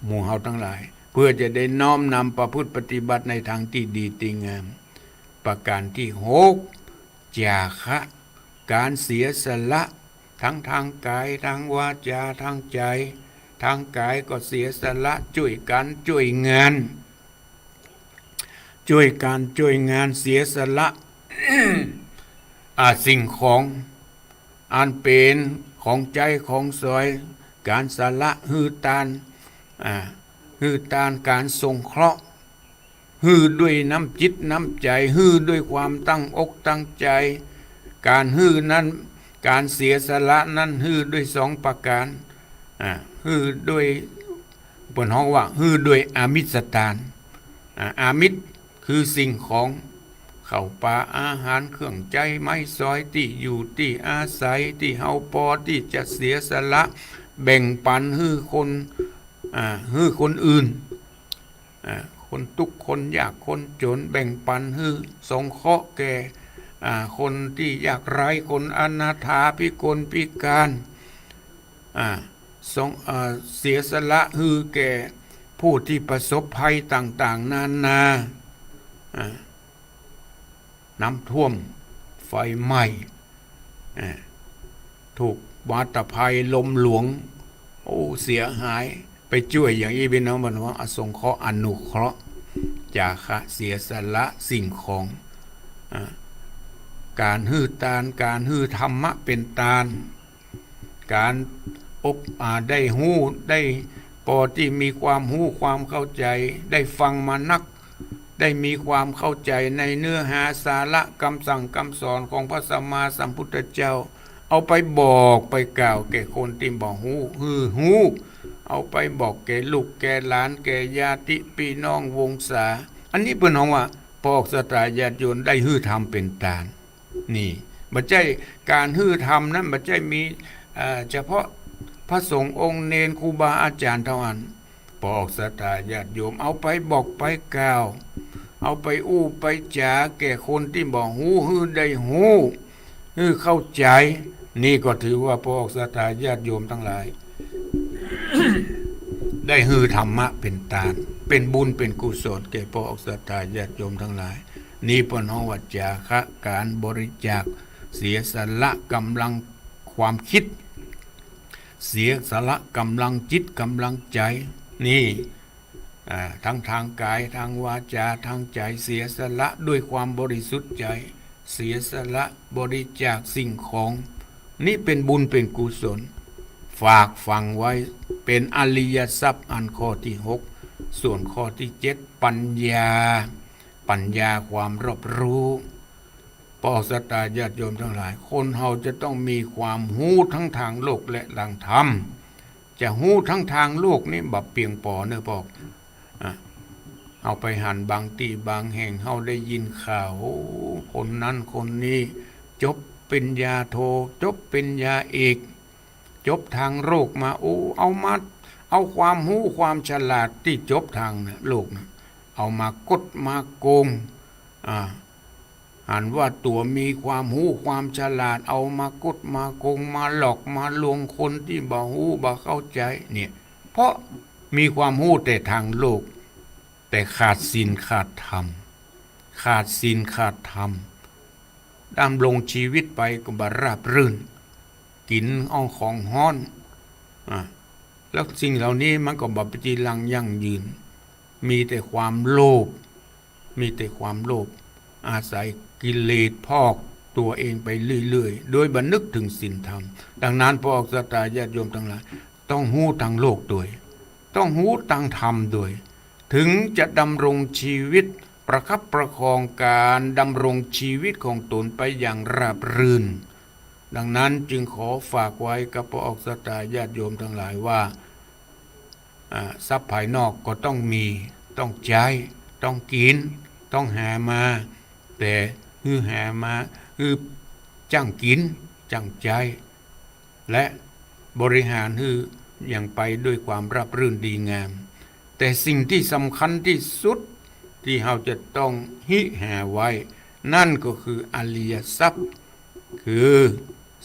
หมู่เฮาตังหลาย เพื่อจะได้น้อมนำประพฤติปฏิบัติในตางตี้ดีตี้งาม ประก๋านตี้หก จาคะ ก๋านเสียสละ ตังตางก๋าย ตางวาจา ตางใจ๋ ตางก๋ายก็เสียสละ จ้วยกั๋น จ้วยงาน จ้วยกั๋น จ้วยงาน เสียสละ อ่า สิ่งของ อันเป๋นของใจ๊ของสอย ก๋านสละ หื้อตาน อ่า หื้อตาน ก๋านสงเคราะห์ หื้อด้วยน้ำจิตน้ำใจ๋ หื้อด้วยความตั้งอกตั้งใจ๋ ก๋านหื้อนั้น ก๋านเสียสละนั้น หื้อด้วยสองประก๋าน อ่า หื้อด้วย เปิ้นฮ้องว่า หื้อด้วยอามิสตาน อ่า อามิสคือสิ่งของ ข้าวป๋าอาหาร เครื่องใจ๊ไม้สอย ตี้อยู่ตี้อาศัย ตี้เฮาปอตี้จะเสียสละ แบ่งปั๋นหื้อคน อ่า หื้อคนอื่น อ่า คนตุ๊กข์ คนยาก คนจ๋น แบ่งปั๋นหื้อ สงเคราะห์แก่ อ่า คนตี้ยากไร้ คนอนาถา พิกลพิก๋าน อ่า สง อ่า เสียสละหื้อแก่ผู้ตี้ประสบภัยต่างๆ นานา อ่า น้ำท่วม ไฟไหม้ อ่า ถูกวาตภัย ลมหลวง โอ้ เสียหาย ไปจ้วยอย่างอี้ ปี้น้อง เปิ้นฮ้องอสงเคราะห์ อนุเคราะห์ จาคะ เสียสละสิ่งของ อ่า ก๋านหื้อตาน ก๋านหื้อธรรมะเป๋นตาน ก๋านอบ อ่า ได้ฮู้ ได้ปอตี้มีความฮู้ความเข้าใจ๋ ได้ฟังมานัก ได้มีความเข้าใจ๋ในเนื้อหาสาระกำสั่งกำสอนของพระสัมมาสัมพุทธเจ้า เอาไปบอกไปกล่าวแก่คนตี้บ่ฮู้ หื้อฮู้ เอาไปบอกแก่ลูกแก่หลาน แก่ญาติปี้น้องวงศา อันนี้เปิ้นฮ้องว่า พ่อศรัทธาญาติโยมได้หื้อธรรมเป๋นตาน นี่ บ่ใจ้ก๋านหื้อธรรมนั้น บ่ใจ้มี เอ่อ เฉพาะพระสงฆ์องค์เณร ครูบาอาจ๋ารย์เต้าอั้น พ่อศรัทธาญาติโยม เอาไปบอกไปกล่าว เอาไปอู้ไปจ๋าแก่คนตี้บ่ฮู้ หื้อได้ฮู้ หื้อเข้าใจ๋ นี่ก็ถือว่าพ่อศรัทธาญาติโยมตังหลาย ได้หื้อธรรมะเป๋นตาน เป๋นบุญเป๋นกุศลแก่พ่อศรัทธาญาติโยมตังหลาย นี่เปิ้นฮ้องว่าจาคะ ก๋านบริจาค เสียสละก๋ำลังความกึ๊ด เสียสละก๋ำลังจิตก๋ำลังใจ๋ นี่ อ่า ตังตางก๋าย ตางวาจา ตางใจ๋ เสียสละด้วยความบริสุทธิ์ใจ๋ เสียสละบริจาคสิ่งของ นี่เป๋นบุญเป๋นกุศล ฝากฝังไว้ เป๋นอริยทรัพย์อันข้อตี้หก ส่วนข้อตี้เจ็ด ปัญญา ปัญญาความรอบรู้ พ่อศรัทธาญาติโยมตังหลาย คนเฮาจะต้องมีความฮู้ตังตางโลกและตางธรรม จะฮู้ตังตางโลกนี่บ่เปียงปอเน่อพ่อ อ่ะ เฮาไปหันบางตี้บางแห่ง เฮาได้ยินข่าว โอ้ คนนั้นคนนี้ จบปริญญาโท จบปริญญาเอก จบตางโลกมา โอ้ เอามา เอาความฮู้ความฉลาดตี้จบตางน่ะ โลกน่ะ เอามากดมาโกง อ่า หันว่าตั๋วมีความฮู้ความฉลาด เอามาคดมาโกง มาหลอกมาลวงคนตี้บ่ฮู้บ่เข้าใจ๋เนี่ย เพราะมีความฮู้แต่ตางโลก แต่ขาดศีลขาดธรรม ขาดศีลขาดธรรม ดำรงชีวิตไปก็บ่ราบรื่น กิ๋นอ้องของฮ้อน อ่ะ แล้วสิ่งเหล่านี้มันก็บ่เป็นจีรังยั่งยืน มีแต่ความโลภ มีแต่ความโลภ อาศัยกิเลสพอกตั๋วเองไปเรื่อยๆ โดยบ่นึกเถิงศีลธรรม ดังนั้นพ่อออกศรัทธาญาติโยมตังหลาย ต้องฮู้ตางโลกตวย ต้องฮู้ตางธรรมตวย เถิงจะดำรงชีวิตประคับประคองก๋านดำรงชีวิตของตนไปอย่างราบรื่น ดังนั้นจึงขอฝากไว้กับพ่อออกศรัทธาญาติโยมตังหลายว่า อ่า ทรัพย์ภายนอกก็ต้องมี ต้องใจ๊ ต้องกิ๋น ต้องหามา แต่หื้อหามา หื้อจ้างกิ๋น จ้างใจ๊ และบริหารหื้ออย่างไปด้วยความราบรื่นดีงาม แต่สิ่งตี้สำคัญตี้สุดตี้เฮาจะต้องหิหาไว้ นั่นก็คืออริยทรัพย์ คือ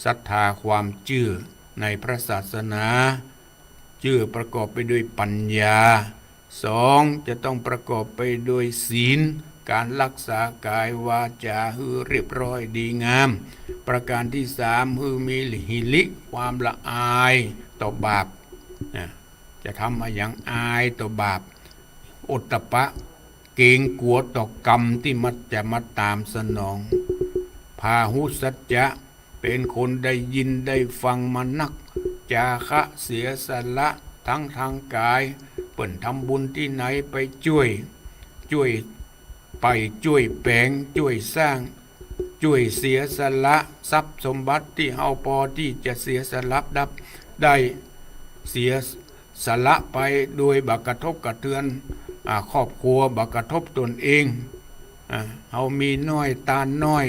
ศรัทธาความเจื้อในพระศาสนา เจื้อประกอบไปด้วยปัญญา สอง จะต้องประกอบไปด้วยศีล ก๋านรักษากายวาจ๋าหื้อเรียบร้อยดีงาม ประการตี้สาม หื้อมีหิริ ความละอายต่อบาป นะ จะทำอะหยังอายต่อบาป โอตตัปปะ เกรงกั๋วต่อกรรมตี้มันจะมาต๋ามสนอง พาหุสัจจะ เป๋นคนได้ยินได้ฟังมานัก จาคะ เสียสละ ตังตางก๋าย เปิ้นทำบุญตี้ไหนไปจ้วย จ้วยไป จ้วยแป๋ง จ้วยสร้าง จ้วยเสียสละ ทรัพย์สมบัติตี้เฮาปอตี้จะเสียสละดับ ได้เสียสละไปโดยบ่กระทบกระเทือน อ่า ครอบครัว บ่กระทบตนเอง อ่า เฮามีน้อยตานน้อย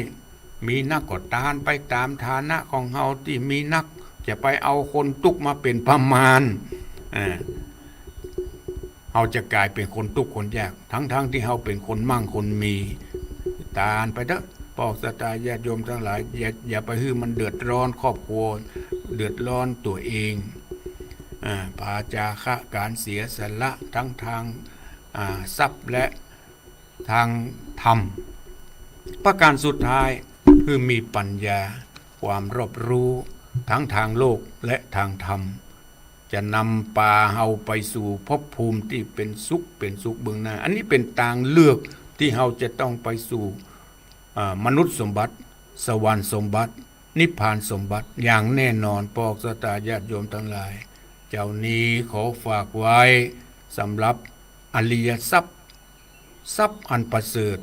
มีนักก็ตานไปต๋ามฐานะของเฮาตี้มีนัก จะไปเอาคนตุ๊กข์มาเป๋นประมาณ อ่า เฮาจะก๋ายเป๋นคนตุ๊กข์คนยาก ตังๆ ตี้เฮาเป๋นคนมั่งคนมี ตานไปเต๊อะ พ่อศรัทธาญาติโยมตังหลาย อย่า อย่าไปหื้อมันเดือดร้อนครอบครัว เดือดร้อนตั๋วเอง อ่า พาจาคะ ก๋านเสียสละตังตาง อ่า ทรัพย์และ ตางธรรม ประการสุดท้าย คือมีปัญญา ความรอบรู้ ตังตางโลกและตางธรรม จะนำปาเฮาไปสู่ภพภูมิตี้เป๋นสุข เป๋นสุขเบื้องหน้า อันนี้เป๋นตางเลือกตี้เฮาจะต้องไปสู่ อ่า มนุษย์สมบัติ สวรรค์สมบัติ นิพพานสมบัติ อย่างแน่นอน พ่อศรัทธาญาติโยมตังหลาย เจ้านี้ขอฝากไว้สำหรับอริยทรัพย์ ทรัพย์อันประเสริฐ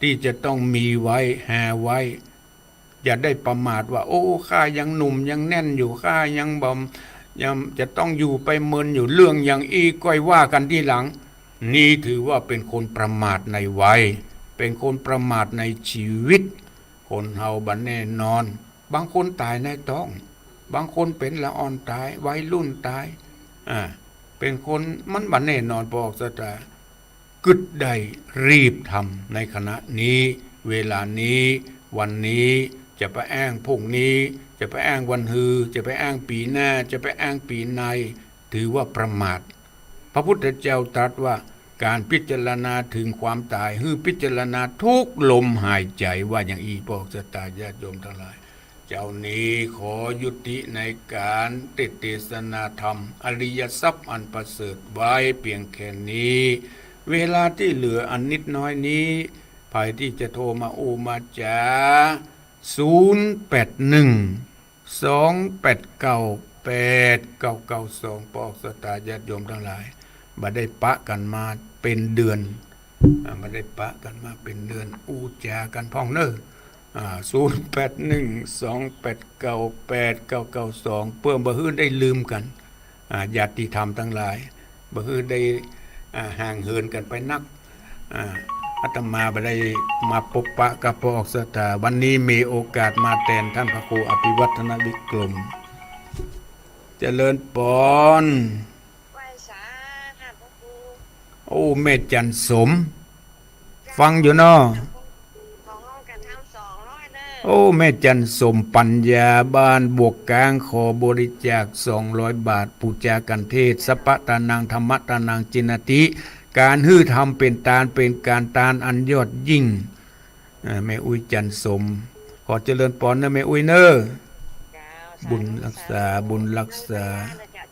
ตี้จะต้องมีไว้ หาไว้ อย่าได้ประมาทว่า โอ้ ข้ายังหนุ่มยังแน่นอยู่ ข้ายังบ่ ยังจะต้องอยู่ไปเมินอยู่ เรื่องอย่างอี้ก้อยว่ากั๋นทีหลัง นี่ถือว่าเป๋นคนประมาทในวัย เป๋นคนประมาทในชีวิต คนเฮาบ่แน่นอน บางคนต๋ายในต๊อง บางคนเป๋นละอ่อนต๋าย วัยรุ่นต๋าย อ่า เป๋นคนมันบ่แน่นอน พ่อออกศรัทธา กึ๊ดได้รีบทำในขณะนี้ เวลานี้ วันนี้ จะไปแอ้งพรุ่งนี้ จะไปแอ้งวันฮือ จะไปแอ้งปี๋หน้า จะไปแอ้งปี๋ใน ถือว่าประมาท พระพุทธเจ้าตรัสว่า ก๋านพิจารณาเถิงความต๋าย หื้อพิจารณาทุกลมหายใจ๋ ว่าอย่างอี้ พ่อศรัทธาญาติโยมตังหลาย เจ้านี้ขอยุติในก๋านเตสน์เตสนาธรรม อริยทรัพย์อันประเสริฐไว้เปียงแค่นี้ เวลาตี้เหลืออันนิดน้อยนี้ ใผตี้จะโทรมาอู้มาจ๋า ศูนย์แปดหนึ่ง สองแปดเก้า แปดเก้าเก้าสอง พ่อศรัทธาญาติโยมตังหลาย บ่ได้ปะกั๋นมาเป๋นเดือน อ่า บ่ได้ปะกั๋นมาเป๋นเดือน อู้จ๋ากั๋นพ่องเน่อ อ่า ศูนย์แปดหนึ่ง สองแปดเก้า แปดเก้าเก้าสอง เปื้อบ่หื้อได้ลืมกั๋น อ่า ญาติธรรมตังหลาย บ่หื้อได้ อ่า ห่างเหินกั๋นไปนัก อ่า อาตมาบ่ได้มาปบปะกับพ่อออกศรัทธา วันนี้มีโอกาสมาแตนต้านพระครูอภิวัฒนวิกรม เจริญปอน ไหว้สาค่ะพระครู โอ้ แม่จันสม เจ้า ฟังอยู่เนาะ ของห้องกันทั้งส โอ้ แม่จันทร์สมปัญญา บ้านบวกกลาง ขอบริจาคสองร้อยบาท ปู๋จากัณฑ์เทศน์ สัพพะตานัง ธัมมะตานัง จีณาติ ก๋านหื้อธรรมเป๋นตาน เป๋นก๋านตานอันยอดยิ่ง อ่า แม่อุ๊ยจันทร์สม ขอเจริญปอนเน่อแม่อุ๊ยเน่อ เจ้า บุญรักษา สาธุ บุญรักษา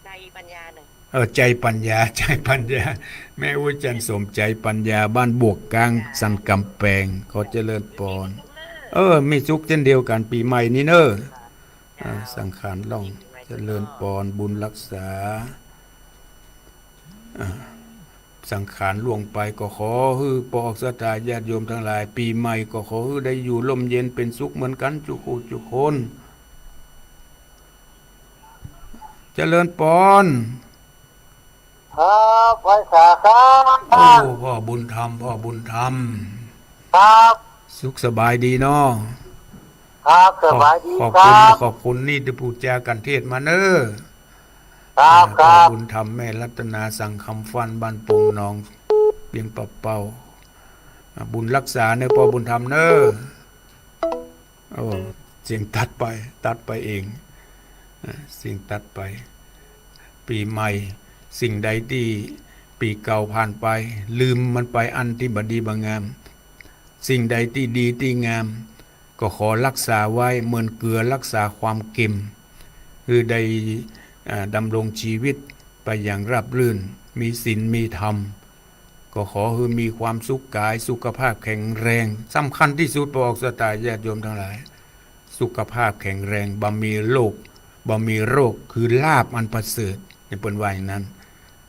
ใจปัญญาเน่อ เออ ใจปัญญา ใจปัญญา แม่อุ๊ยจันทร์สม ใจปัญญา บ้านบวกกลาง สันก๋ำแปง ขอเจริญปอน เออ มีสุขเจ้นเดียวกั๋น ปี๋ใหม่นี้เน่อ อ่า สังขารล่วง เจริญปอน บุญรักษา อ่า สังขารล่วงไป ก็ขอหื้อปอออกศรัทธาญาติโยมตังหลาย ปี๋ใหม่ก็ขอหื้อได้อยู่ร่มเย็นเป๋นสุขเหมือนกั๋นจุกคู่จุกคน เจริญปอน ครับ ไหว้สาครับ โอ้ พ่อบุญธรรม พ่อบุญธรรม ครับ สุขสบายดีเนาะ ครับ สบายดี ขอบ ขอบคุณ ครับ ขอบคุณนี่ตี้ปู๋จากัณฑ์เทศน์มาเน่อ ครับ อ่า ครับ พ่อบุญธรรม แม่รัตนา สังคำฟั่น บ้านโป่งหนอง เวียงป่าเป้า อ่า บุญรักษาเน่อ พ่อบุญธรรมเน่อ โอ้ เสียงตัดไป ตัดไปเอง อ่า เสียงตัดไป ปี๋ใหม่ สิ่งใดตี้ปี๋เก่าผ่านไป ลืมมันไป อันตี้บ่ดีบ่งาม สิ่งใดตี้ดีตี้งาม ก็ขอรักษาไว้เหมือนเกลือรักษาความเก็ม หื้อได้ อ่า ดำรงชีวิตไปอย่างราบรื่น มีศีลมีธรรม ก็ขอหื้อมีความสุขก๋าย สุขภาพแข็งแรง สำคัญตี้สุด ปอออกศรัทธาญาติโยมตังหลาย สุขภาพแข็งแรง บ่มีโรค บ่มีโรค คือลาภอันประเสริฐ นี่เปิ้นว่าอย่างนั้น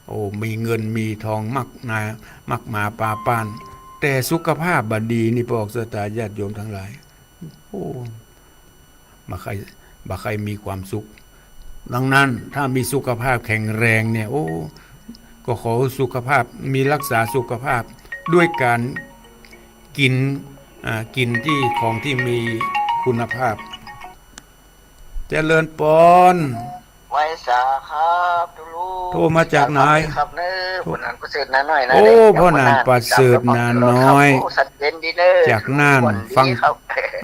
โอ้ มีเงินมีทองมากนา มากมาปาป้าน แต่สุขภาพบ่ดีนี่ ปอออกศรัทธาญาติโยมตังหลาย โอ้ บ่ใค่ บ่ใค่มีความสุข ดังนั้นถ้ามีสุขภาพแข็งแรงเนี่ย โอ้ ก็ขอสุขภาพ มีรักษาสุขภาพด้วยก๋านกิ๋น อ่า กิ๋นตี้ของตี้มีคุณภาพ เจริญปอน ไหว้สาครับ ตุ๊ลุง โทรมาจากไหน ครับเน่อ โทร พ่อหนานประเสริฐนาน้อยนะ โอ้ เน่อ พ่อหนานประเสริฐนาน้อย โอ้ ชัดเจนดีเน่อ จากน่าน ฟังดีครับ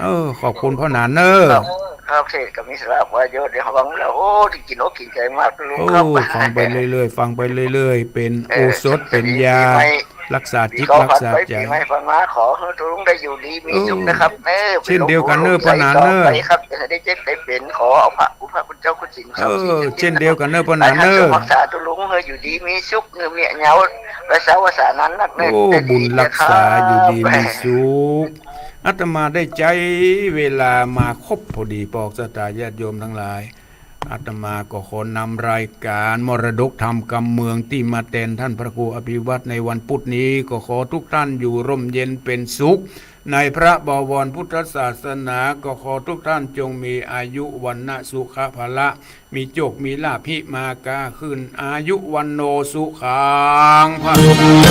เออ ขอบคุณพ่อหนานเน่อ ครับ ครับ เทศน์ก็มีสาระประโยชน์ ได้ฟังแล้ว โอ้ ได้กิ๋นอกกิ๋นใจ๋มาก ตุ๊ลุงครับ โอ้ ฟังไปเรื่อยๆ ฟังไปเรื่อยๆ เป๋น เออ โอสถ เป๋นยา ปีใหม่ รักษาจิต รักษาใจ๋ ปีใหม่ผ่านมา ขอหื้อตุ๊ลุงได้อยู่ดีมีสุขนะครับ เออ เน่อ เช่นเดียวกั๋นเน่อ พ่อหนานเน่อ ไปครับ จะได้เจ็บได้เป๋น ขอเอาพระคุณพระคุณเจ้าคุณศีล เออ เช่นเดียวกั๋นเน่อ พ่อหนานเน่อ รักษาตุ๊ลุงหื้ออยู่ดีมีสุข หื้อมีอายุ รักษาวัสสานั้นนักเน่อ โอ้ บุญรักษา อยู่ดีมีสุข อาตมาได้ใจ๊เวลามาครบพอดี ปอออกศรัทธาญาติโยมตังหลาย อาตมาก็ขอนำรายก๋านมรดกธรรมกำเมืองตี้มาแตนต้านพระครูอภิวัฒน์ในวันพุธนี้ ก็ขอทุกท่านอยู่ร่มเย็นเป๋นสุข ในพระบวรพุทธศาสนา ก็ขอทุกท่านจงมีอายุวรรณะสุขะพละ มีโจคมีลาภหิมาก้าขึ้น อายุวัณโณสุขังพลัง